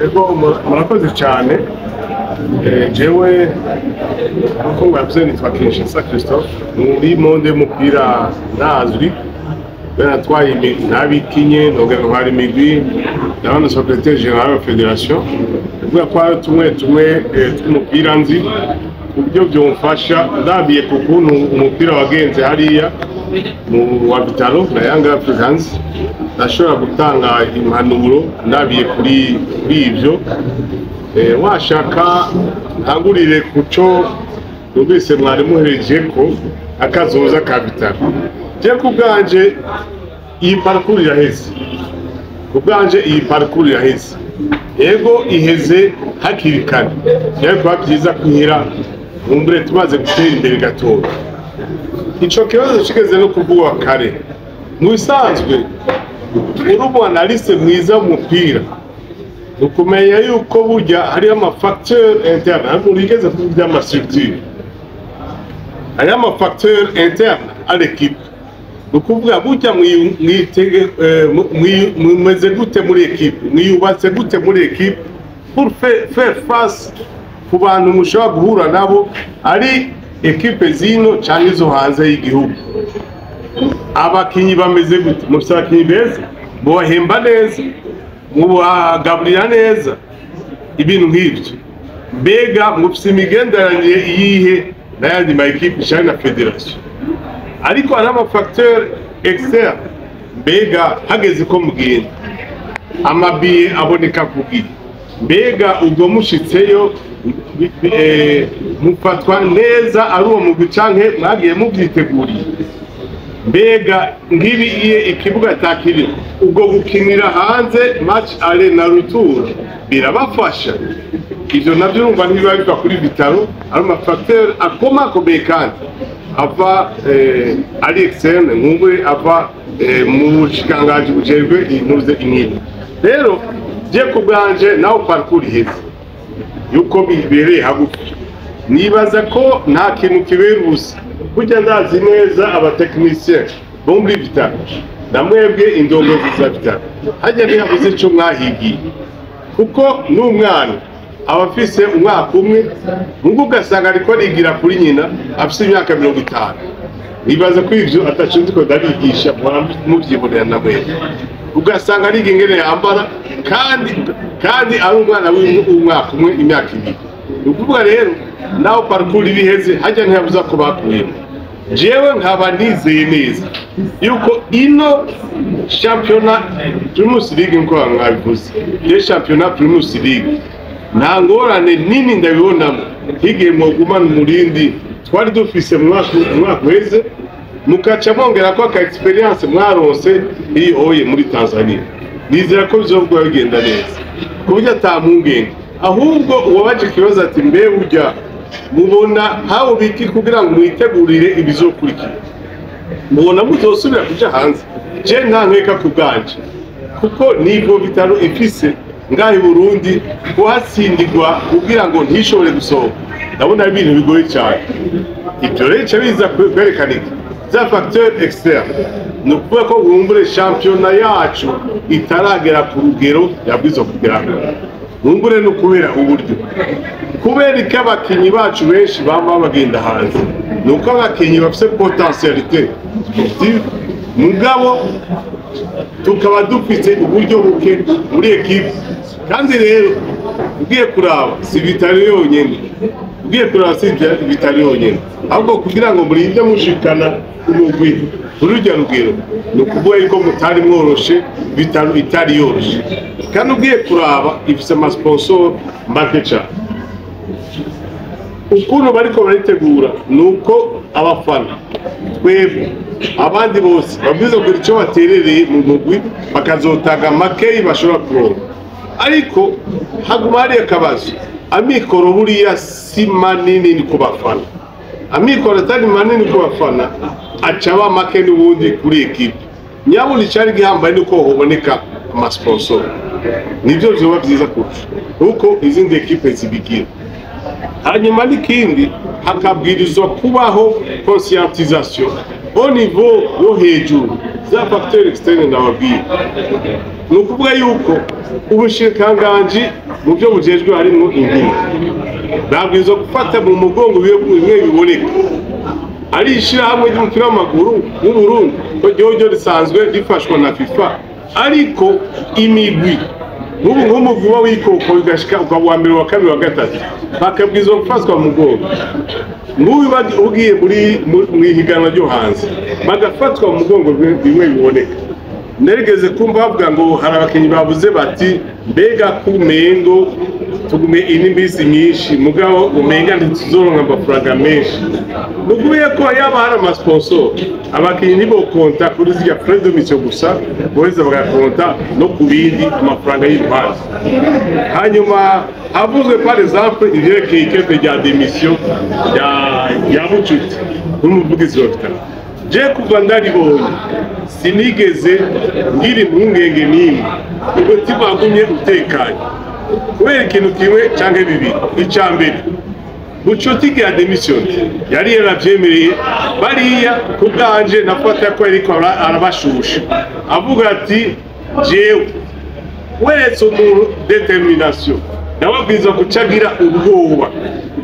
Ego, murakoze cyane. Jewe nkuko mwavuze nitwa Kinshasa Christophe, muri monde y'umupira nazwi kubera natwaye nabikinye, nongera ntwara imigwi, ndabona secrétaire général wa fédération, kuvuga ko hari tumwe tumwe tw'umupira nzi ku buryo byomfasha. Ndabiye ku kuntu umupira wagenze hariya mu wa Vital'O na Young Africans, ndashobora gutanga impanuro ndabiye kuri ibyo. Washaka ntangurire ku cyo numvise mwari muhereje ko akazoza ka Vital'O. Je ku bwanje iyi parcours iraheze, ku bwanje iyi parcours iraheze. Yego, iheze hakiri kare, byari kuba byiza kuhira nkumbure tumaze gutera imbere gatoya. Ico kibazo kigeze no kuvugwa kare. Mu bisanzwe uri umu analyste mwiza w'umupira, ni ukumenya yuko burya hariho ama facteur interne. Ntabwo wigeze kuvuga iby'ama structure, hariho ama facteur interne à l'équipe. Ni ukuvuga burya mwitege mumeze gute muri équipe, mwiyubatse gute muri équipe pour faire face ku bantu mushobora guhura nabo, ari équipe zino cyangwa izo hanze y'igihugu. Abakinyi bameze gute? Mufite abakinyi beza, mubahemba neza, mubagaburira neza, ibintu nk'ibyo. Mbega mufite imigenderanire iyihe n'ayandi ma équipe cyangwa na fédération? Ariko hari ama facteur externe. Mbega hageze ko mugenda, ama billets aboneka ku gihe? Mbega ubwo mushitseyo mufatwa neza ari uwo mugwi canke mwagiye muvyiteguriye? Mbega nk'ibi iye ikibuga atakiri, ubwo gukinira hanze match aller na retour birabafasha? Ivyo navyo urumva ntibiba biva kuri Vital'O, ari ama facteur akomakomeye kandi ava ari externe, nk'ubu ava mu bushikiranganji bujejwe intuze inkino. Rero je ku bwanje, nawe parcours iheze yuko bibereye hagufi, nibaza ko nta kintu kibera ubusa. Burya ndazi neza aba techniciens bo muri Vital'O na mwebwe indongozi za Vital'O, hajya ntihabuze ico mwahigiye, kuko n'umwana aba afise umwaka umwe, mugo ugasanga ariko arigira kuri nyina afise imyaka 50. Nibaza ko ivyo ataco ndiko ndabigisha, muhora muvyibonera na mwebwe. Ugasanga ariga ingene yambara kandi ari umwana w'umwaka umwe, imyaka 2. Ni ukuvuga rero naho parcours ibiheze, hajya ntihabuza ko bakuyemo. Jewe nkaba nizeye neza yuko ino shampiyona Primus League, nkuko mwabivuze, iyo shampiyona Primus League nta ngorane nini ndabibonamo, higihe mwogumana umurindi twari dufise mu mwaka uheze, mukaca mwongera ko aka expérience mwaronse iyi oye muri Tanzania. Nizera ko bizovuga bigenda neza ku buryo ata mpungenge. Ahubwo uwabaje ikibazo ati: "Mbe burya mubona hawe biki kugira ngo mwitegurire ibizokurikira? Mubona muzosubira kuja hanze?" Je nta nkeka ku bwanje, kuko nibwo Vital'O ifise ngaha i Burundi, kuhatsindirwa kugira ngo ntishobore gusohoka, ndabona ari ibintu bigoye cyane. Ibyo rero bica biza kwerekana iki za facteur externe. Ni ukuvuga ko wumvure shampiyona yacu itaragera ku rugero yabwirizwa kugeraho, wumvure no kubera uburyo. Kubera ko abakinyi bacu benshi bama bagenda hanze, ni uko abakinyi bafise potentialité sportive, mugabo tukaba dufite uburyo buke muri équipe. Kandi rero ugiye kuraba si Vital'O yonyene, ugiye kuraba si Vital'O yonyene, ahubwo kugira ngo murinde mushikana umugwi kuri rurya rugero, ni ukuvuga yuko mutari mworoshe. Vital'O itari yoroshe, kandi ugiye kuraba ifise ama sponsor make cane. Ukuntu bariko baritegura ni uko abafana, twebwe, abandi bose babwirizwa kugira icyo baterereye mu mugwi, bakazotanga makeyi bashobora kuronka. Ariko haguma hariyo akabazo: amikoro buriya si manini ku bafana. Amikoro atari manini ku bafana aca aba make n'ubundi kuri équipe. Nyabuna icari gihambaye nuko hoboneka ama sponsor, nivyo vyoba vyiza kurusha kuko izindi équipe zibigira. Hanyuma n'ikindi, hakabwirizwa kubaho conscientisation au niveau yo hejuru. Za facteur externe ndababwira, ni ukuvuga yuko ubushikiranganji Mu byo bujejwe harimo inkino, babwirizwa gufata mu mugongo bimwe biboneka. Ari ishyirahamwe ry'umupira w'amaguru w'u Burundi ko ryo risanzwe rifashwa na FIFA, ariko imigwi nk'ubu nk'umugwi uba wikoko ugashika ukaba uwa mbere, wa kabiri, wa gatatu, bakabwirizwa gufatwa mu mugongo. Nk'ubu ugiye muri mu ihiganwa ryo hanze, bagafatwa mu mugongo bimwe biboneka. Nerigeze kumva bavuga ngo hari abakinnyi babuze bati: "Mbega kumengo tugume indi minsi myinshi, mugabo umenga ntituzoronka amafaranga menshi." Ni ukuvuga ko yaba hari amasponsor, abakinnyi ntibokonta kuri zirya frais de mission gusa, boheza bagakonta no ku bindi amafaranga y'iruhande. Hanyuma havuzwe par exemple ivyerekeye ikete rya démission ya Bucuti n'umuvugizi wa Vital'O. Je kuva ndaribonye sinigeze ngira impungenge n'imwe, umutima wagumye utekanye kubera ikintu kimwe canke bibiri. Ica mbere, Bucuti ya démission yari yaravyemereye bariya. Ku bwanje nafata ko ariko arabashusha, avuga ati: "Jewe weretse umuntu détermination, nawe abwirizwa guca agira ubwoba."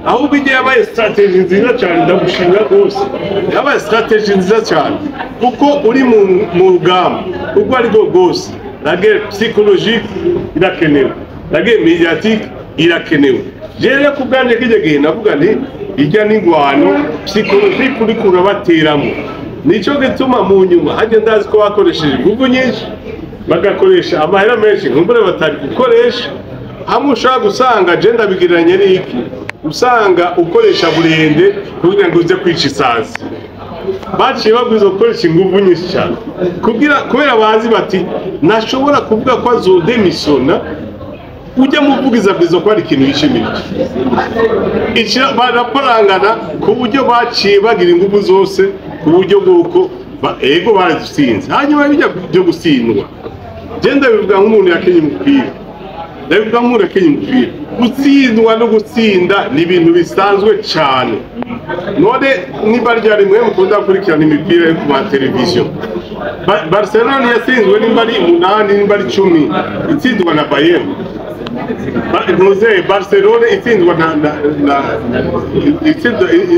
Ahubwo igihe yabaye stratégie nziza cyane, ndagushimira rwose, yabaye stratégie nziza cyane, kuko uri mu rugamba ubwo ari bwo bwose, la guerre psychologique irakenewe, la guerre médiatique irakenewe. Jewe ku bwanjye kijya gihe navuga nti ijya n'ingwano psychologique uriko urabateramo. Nico gituma mu nyuma hajya ndazi ko bakoresheje ingufu nyinshi, bagakoresha amahera menshi nkumbure batari gukoresha. Hamwe ushobora gusanga je ndabigereranya n'iki: usanga ukoresha burende kugira ngo uze kwica isazi. Baciye babwirizwa gukoresha ingufu nyinshi cyane kugira, kubera bazi bati ntashobora kuvuga ko azodemisona. Ujya muvugiza abwirizwa ko hari ikintu yishimiye. Baraparangana ku buryo baciye bagira ingufu zose ku buryo bw'uko ego baradutsinze. Hanyuma bijya byo gutsindwa, je ndabivuga nk'umuntu yakenye umupira, ndabivuga nk'umuntu yakenye umupira: gutsindwa no gutsinda ni ibintu bisanzwe cyane. None niba ryari mwe mukunda gukurikirana imipira yo ku mateleviziyo, Barcelona yatsinzwe nimba ari 8, nimba ari 10, itsindwa na Bayern. Ntuze Barcelona itsindwa na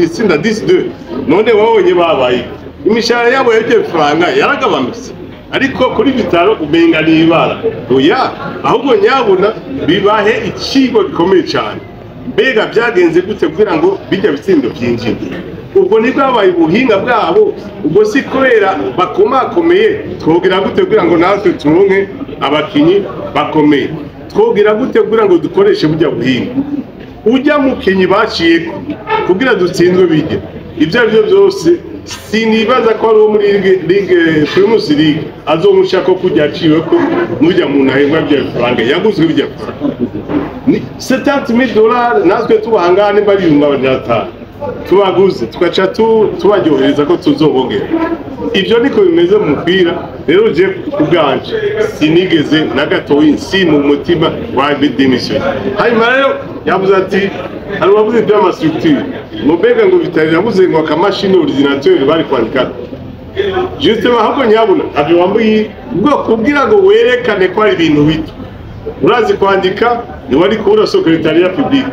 itsinda 10-2. None wabonye babaye imishahara yabo y'ibyo faranga yaragabanutse, ariko kuri Vital'O umenga ni ibara. Oya, ahubwo nyabuna bibahe ikigo gikomeye cyane. Mbega byagenze gute kugira ngo bijya bitsindo byinjire? Ubwo ntibwabaye ubuhinga bwabo? Ubwo si kubera bakomakomeye? Twogira gute kugira ngo natwe turonke abakinyi bakomeye? Twogira gute kugira ngo dukoreshe burya buhinga ujya mukinyi baciyeko kugira dutsindwe? Bijya ibyo ari byo byose, sinibaza ko ari uwo muri ligue Primus League azomushaka ko kujya aciwe ko nujya mu ntahembwa bya faranga yaguzwe bijya faranga ni 70,000 dollars, natwe tubahangana nimba ari 500,000 tubaguze, tugaca tubaryohereza ko tuzobongera. Ibyo niko bimeze mu mupira. Rero je ku bwanje sinigeze na gatoyi si mu mutima wa démission. Hanyuma rero yavuze ati hari uwavuze iby'amastructure, ngo mbega ngo bitari yavuze ngo akamashini ordinateur bari kwandika. Justement, ahubwo nyabuna ntabyo wambuye ubwo kugira ngo werekane ko ari ibintu bito. Urazi kwandika, ntiwari kubura secrétariat public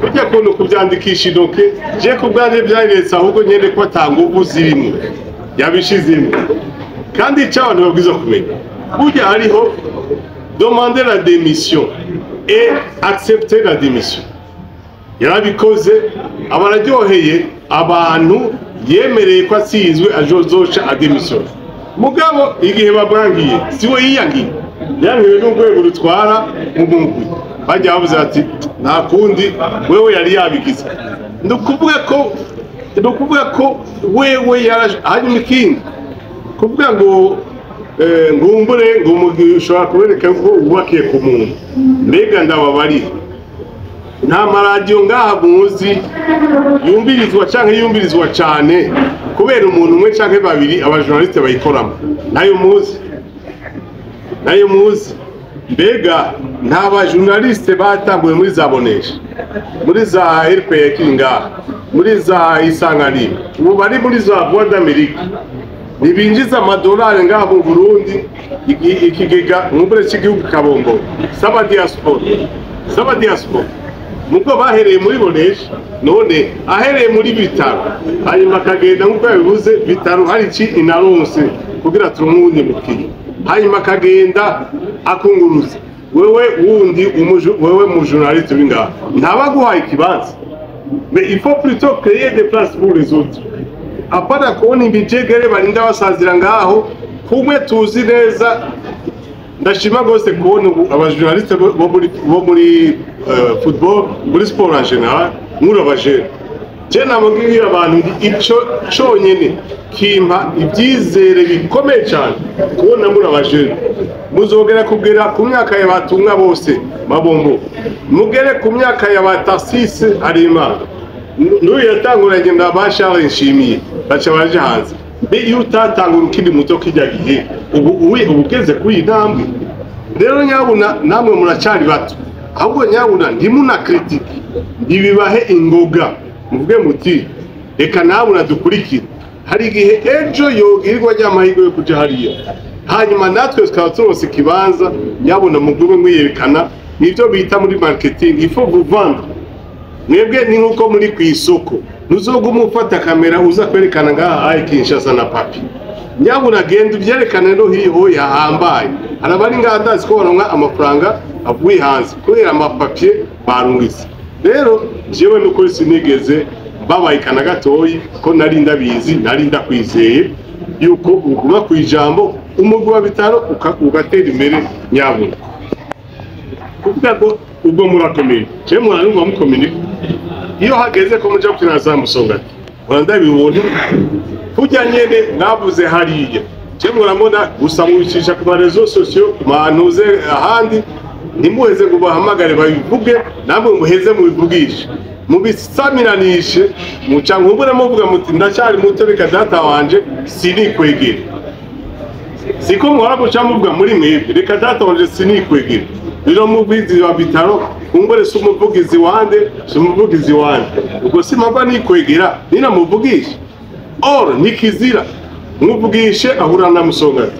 ujya kuntu kubyandikisha intoke. Je ku bwanjye byaretse ahubwo nyene ko ata nguvu zirimo yabishizemo. Kandi icyo abantu babwiza kumenya, burya hariho demander la démission et accepter la démission. Yarabikoze, aba araryoheye abantu, yemereye ko atsinzwe azoca ademisiyona. Mugabo igihe bamwangiye, si we yiyangiye, yangiwe n'urwego rutwara umugwi. Bajya bavuze ati nta kundi, wewe yari yabigize. Ni ukuvuga ko wewe yaraje. Hanyuma ikindi, kuvuga ngo ngumbure ngo umugwi ushobora kuboneka ko wubakiye ku muntu, mbega ndababariye, nta maradiyo ngaha muzi yumvirizwa canke yumvirizwa cane kubera umuntu umwe canke babiri abajournaliste bayikoramo? Nayo muzi, nayo muzi. Mbega nta bajournaliste batanguye muri za Bonesha, muri za RPA kiri ngaha, muri za Isanganiro, ubu bari muri za Voix d'Amérique, ntibinjiza amadolari ngaha mu Burundi, ikigega nkumbure cy'igihugu kabongo saba diaspora? z'aba diaspora muko bahereye muri Bonesha, none ahereye muri Vital'O, hanyuma akagenda nk'uko yabivuze, Vital'O hari iki inaronse kugira turonke uwundi mukinyi, hanyuma akagenda akunguruza. Wewe wundi wewe mu journaliste uri ngaha ntabaguhaye ikibanza, mais il faut plutôt créer des places pour les autres, apana kubona imijegere barinda basazira ngaho kumwe tuzi neza. Ndashima rwose kubona ubu abajournaliste bo muri football, muri sport en général, muri abajene. Je namubwira abantu nti ico conyene kimpa ibyizere bikomeye cyane kubona muri abajene muzogera kugera ku myaka ya batumwa bose mabombo, mugere ku myaka ya ba Tarsise Harimana n'uyu yatanguranye na ba Charles Nshimiye, baca baje hanze. Mbe iyo utatangura ukiri muto kijya gihe, ubu uwe uba ugeze kuri iyi ntambwe? Rero nyabuna namwe muracyari bato, ahubwo nyabuna ntimuna critique, ntibibahe ingoga, muvuge muti reka nabuna dukurikire. Hari igihe ejo yogirirwa ry'amahirwe yo kuja hariya, hanyuma natwe tukaba turonse ikibanza. Nyabuna mugume mwiyerekana, nivyo bita muri marketing, il faut vous vendre. Mwebwe ni nkuko muri ku isoko, ntuzoguma ufata kamera uza kwerekana ngaha ayi Kinshasa na papi. Nyabuna genda uvyerekane no hiho yahambaye. Hari abari ngaha ndazi ko baronka amafaranga avuye hanze kubera amapapier barungitse. Rero jewe nukuri sinigeze mbabayikana gatoyi, ko nari ndabizi, nari ndakwizeye yuko uguma ku ijambo, umugwi wa Vital'O ugatera imbere. Nyabuna kuvuga ngo ubwo murakomeye, je murarumva mukomeye iyo hageze ko muja gukina za Musongati, murandabibona kurya nyene mwavuze hariya. Je murabona gusa mubicisha ku maréseaux sociaux, ku mantuze ahandi, ntimuheze ngo bahamagare babivuge, namwe muheze mubivugishe, mubisamiranishe, muca nkumbure muvuga muti ndacyari muto, reka data wanje sinikwegera. Siko muhora muca muvuga muri mwebwe, reka data wanje sinikwegera? Rero muvugizi wa Vital'O, kumbure si umuvugizi wande, si umuvugizi wande, ubwo simpava nikwegera ninamuvugisha. Or nikizira muvugishe ahura na Musongati,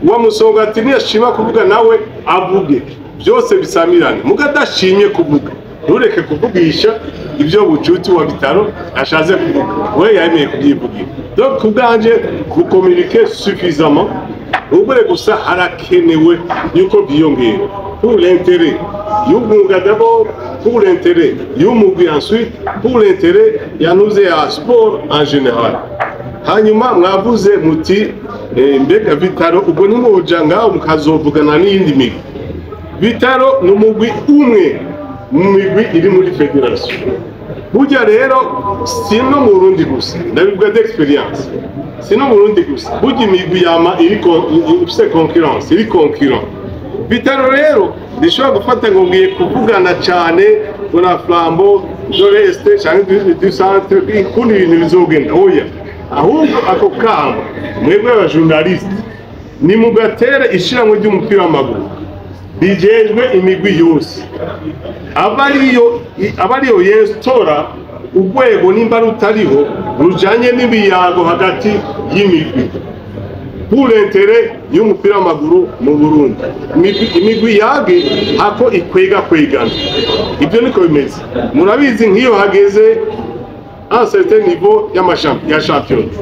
uwa Musongati niyashima kuvuga nawe avuge, byose bisamirane. Muga adashimye kuvuga, ntureke kuvugisha ibyo bucuti wa Vital'O ashaze kuvuga, we yemeye kubyivugira. Donc kubwanje gucommuniquer suffisamment, ubure gusa harakenewe yuko byiyongera pour l'intérêt y'umwuga d'abord, pour l'intérêt y'umugwi ensuite, pour l'intérêt yanuze ya sport en général. Hanyuma mwavuze muti mbega Vital'O ubwo ntimwoja ngaho mukazovugana n'iyindi migwi? Vital'O ni umugwi umwe mu migwi iri muri fédération. Burya rero si no mu Burundi gusa, ndabivuga d'expérience, si no mu Burundi gusa, burya imigwi yama iri ifise concurrence, iri concurrent. Vital'O rero ndishobora gufata ngo ngiye kuvugana cyane ngo na Flambeau de l'Est cyangwa du Centre ikundi ibintu bizogenda, oya. Ahubwo ako kamo mwebwe abajournaliste ni mugatere ishyirahamwe ry'umupira w'amaguru rijejwe imigwi yose, aba ariyo yesitora urwego nimba rutariho rujanye n'ibiyago hagati y'imigwi pour l'intérêt y'umupira w'amaguru mu Burundi. Imigwi yage hako ikwega kwegana, ibyo niko bimeze. Murabizi nk'iyo hageze un certain niveau ya championnat,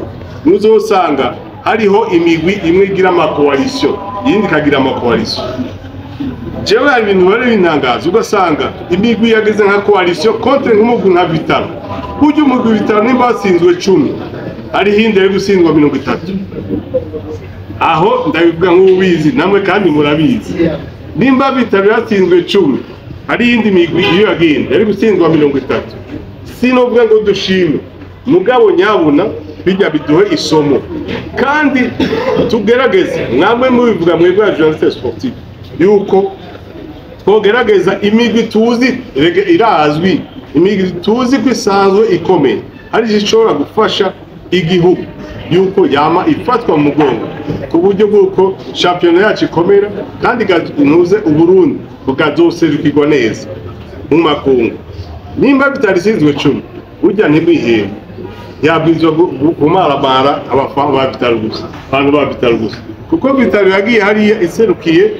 muzosanga hariho imigwi imwe igira amacoalition, iyindi ikagira amacoalition. Jewe hari ibintu bari bintangaza, ugasanga imigwi yageze nka coalition contre nk'umugwi nka Vital'O. Burya umugwi Vital'O nimba watsinzwe 10, hariho iyindi yari gutsindwa 30. Aho ndabivuga nk'ubizi, namwe kandi murabizi. Nimba Vital'O yatsinzwe 10, hari iyindi migwi iyo yagenda yari gutsindwa 30. Sinovuga ngo dushime, mugabo nyabuna bijya biduhe isomo kandi tugerageze, mwamwe mubivuga mwebwe ya journaliste sportif, yuko twogerageza imigwi tuzi rege irazwi, imigwi tuzi ko isanzwe ikomeye, hari icyo ishobora gufasha igihugu, yuko yama ifatwa mu mugongo ku buryo bw'uko shampiyona yacu ikomera kandi ntuze Uburundi bukazoserukirwa neza mu makungu. Nimba bitaritsinzwe 10, burya ntimwihembe, yabwirizwa kumaramara abafana ba Vital'O gusa, abantu ba Vital'O gusa, kuko Vital'O yagiye hariya iserukiye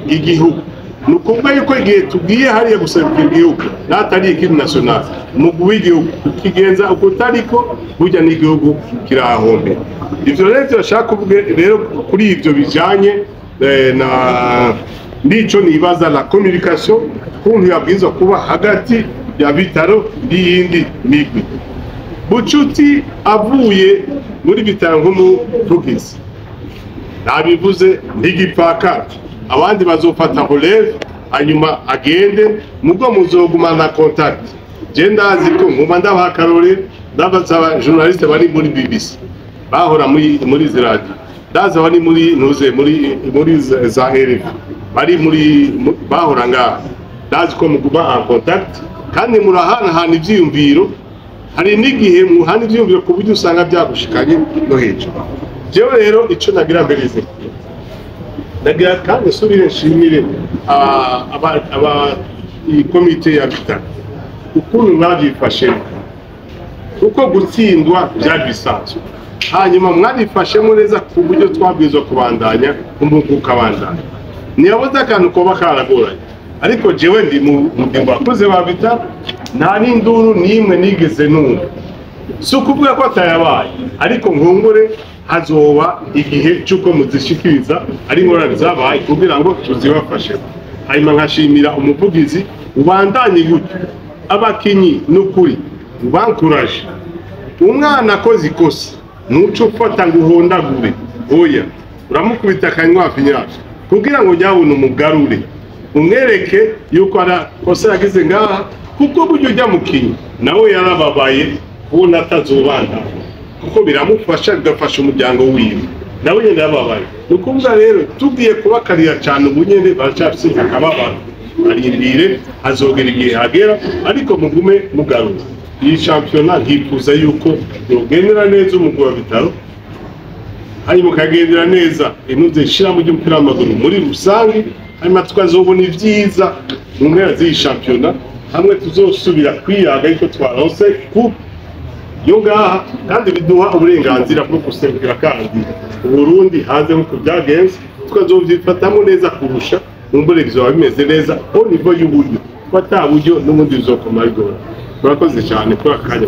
igihugu. Ni ukuvuga yuko igihe tugiye hariya guserukira igihugu, n'atari équipe nationale, umugwi w'igihugu, tukigenza uko utariko, burya n'igihugu kirahombera. Ivyo rero turashaka kuvuga rero kuri ivyo bijanye na nico nibaza la communication kuntu yabwirizwa kuba hagati ya Vital'O n'iyindi migwi. Bucuti avuye muri Vital'O nk'umuvugizi, nabivuze, ntigipfakara, abandi bazofata relève, hanyuma agende, mugo muzogumana contact. Je ndazi ko nguma ndabaha akarore, ndabaza journaliste bari muri BBC, bahora muri izi radio, ndazi abari muri ntuze muri za RF, bari muri bahora ngaha, ndazi ko muguma en contact kandi murahanahana ivyiyumviro. Hari n'igihe muhana ivyiyumviro ku buryo usanga byagushikanye no hejuru. Jewe rero ico nagira mberize, nagira kandi nsubire nshimire aba iyi komite ya Vital'O ukuntu mwabyifashemo, kuko gutsindwa byari bisanzwe, hanyuma mwarifashemo neza ku buryo twabwirizwa kubandanya, umugwi ukabandanya. Ntiyabuze akantu koba karagoranye, ariko jewe ndi mu bakozi ba Vital'O, nta n'induru n'imwe nigeze numva. Si ukuvuga ko atayabaye, ariko nkungure hazoba igihe cy'uko muzishikiriza ari ingorane zabaye kugira ngo tuzibafashemo. Hanyuma nkashimira umuvugizi, ubandanye gutyo. Abakinyi, n'ukuri ubankuraje. Umwana akoze ikosa, ntuce ufata ngo uhondagure, oya, uramukubita akanywafinyasha kugira ngo nyabune umugarure, umwereke yuko ari kosa yagize ngaha, kuko burya ujya mukinyi nawe yarababaye kubona atazobandanya, kuko biramufasha, bigafasha umuryango wiwe, nawe nyine yarababaye. Ni ukuvuga rero tugiye kubakarira cyane ubu nyene, baracyafise akababaro, arindire hazogera igihe hagera, ariko mugume mugarura. Iyi shampiyona nkifuza yuko yogendera neza umugwi wa Vital'O, hanyuma ukagendera neza inuze ishirahamwe ry'umupira w'amaguru muri rusange, hanyuma tukazobona ivyiza mu mpera z'iyi shampiyona, hamwe tuzosubira kwiyaga yuko twaronse coupe yo ngaha, kandi biduha uburenganzira bwo guserukira kandi Uburundi hanze nk'uko byagenze, tukazovyifatamo neza kurusha. Mumbure bizoba bimeze neza au niveau y'uburyo, ko ata buryo n'ubundi bizokoma bigora. Murakoze cyane kuri aka kanya.